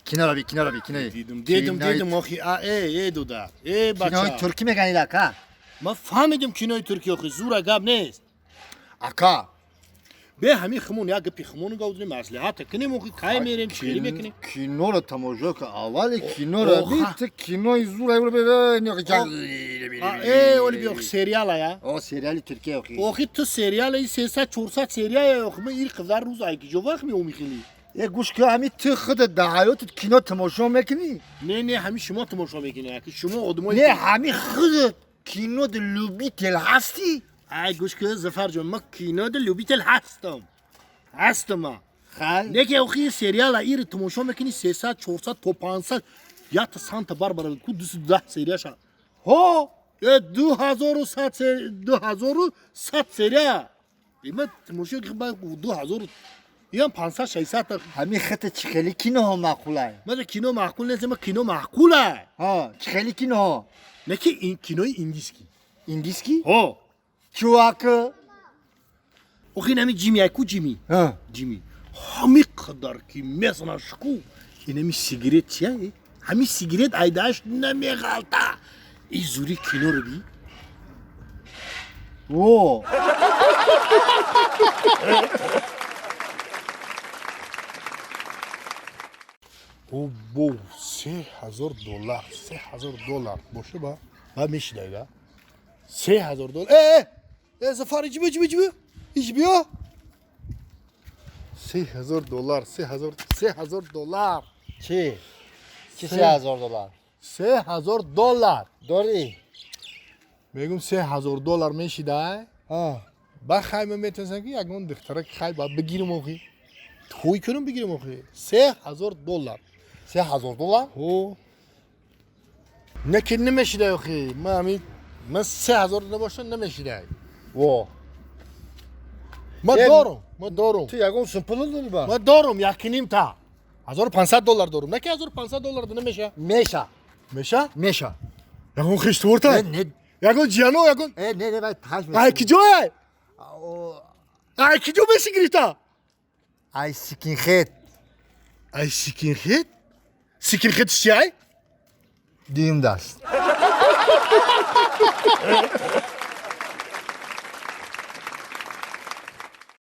Киноро би, киноро би, кинои. Дидум, дидум, дидум, охи, а, э, э, дуда. Э, Кинои бача. туркӣ меган ила, ака. Ма фаҳмидим кинои туркӣ, охи, зура гап нест. Ака. Бе ҳамин хумон як гапи хумону гавдунем, маслиҳата кунем, охи, кай мерем, чӣ мекунем? Киноро тамошо кун, аввали киноро би, Оха. ту кинои зура А, э, оли би, охи, сериала я. О, сериали туркия, охи. Охи, ту сериала, 300, 400 серия, охи, ма ир қадар рӯз ай киҷо вақт меомӣ хели? Э, гӯш кун, ҳами ту худат дар ҳаётат кино тамошо мекунӣ? Не, не, ҳамин шумо тамошо мекунед, аки шумо одамои Не, ҳами худат кино любитель ҳастӣ? Ай, гӯш кун, Зафарҷон, ма кино любитель ҳастам. Ҳастам ма. Хай. Не ки охи сериала ир тамошо мекунӣ 300, 400 то 500, якта Санта Барбара ку 210 серияша. Ҳо. Э, 2100 сер, 2100 серия. Има тамошо ки ба 2000 ям 500 600 та. Ҳами хата чӣ хели киноҳо маъқулай? Ма кино маъқул нест, ма кино маъқула. Ҳо, чӣ хели киноҳо? Не ки ин кинои индийский. Индийский? Ҳо. Чувак. Охи нами Ҷими, ай ку Ҷими? Ҳа. Ҷими. Ҳами қадар ки мезанаш ку. Инами сигарет чия? Ҳами сигарет айдааш намеғалта. И зури киноро би. О. Обо, $3000, $3000 боша ба? Ба мешидай ба? $3000. Э, э, э, Зафар, иҷи биё, иҷи биё, иҷи биё. Иҷи биё. $3000, 3000, $3000. Чӣ? Чӣ $3000? $3000. Дорӣ? Мегум $3000 мешидай. Ҳа. Ба хай ма метавонистам ки ягон духтара ки хай ба бигирим охи. Тӯй кунам бигирим охи. $3000. $3000? Ҳо. Не ки намешидай охи. Ма ҳамин ман 3000 набошам намешидай. Во. Ма Э, дорум, ма дорум. Ту ягон сум пул дорӣ ба? Ма дорум якним та. $1500 дорум. Не ки $1500 намеша. Меша. Меша? Меша. Ягон хиштворта? Э, не. Ягон ҷиано, ягон Э, не, не, вай таш Ай киҷое? О, Ай киҷо меши гирифта? Ай скинхед. Ай скинхед? Скинхед чи ай? Дим даст.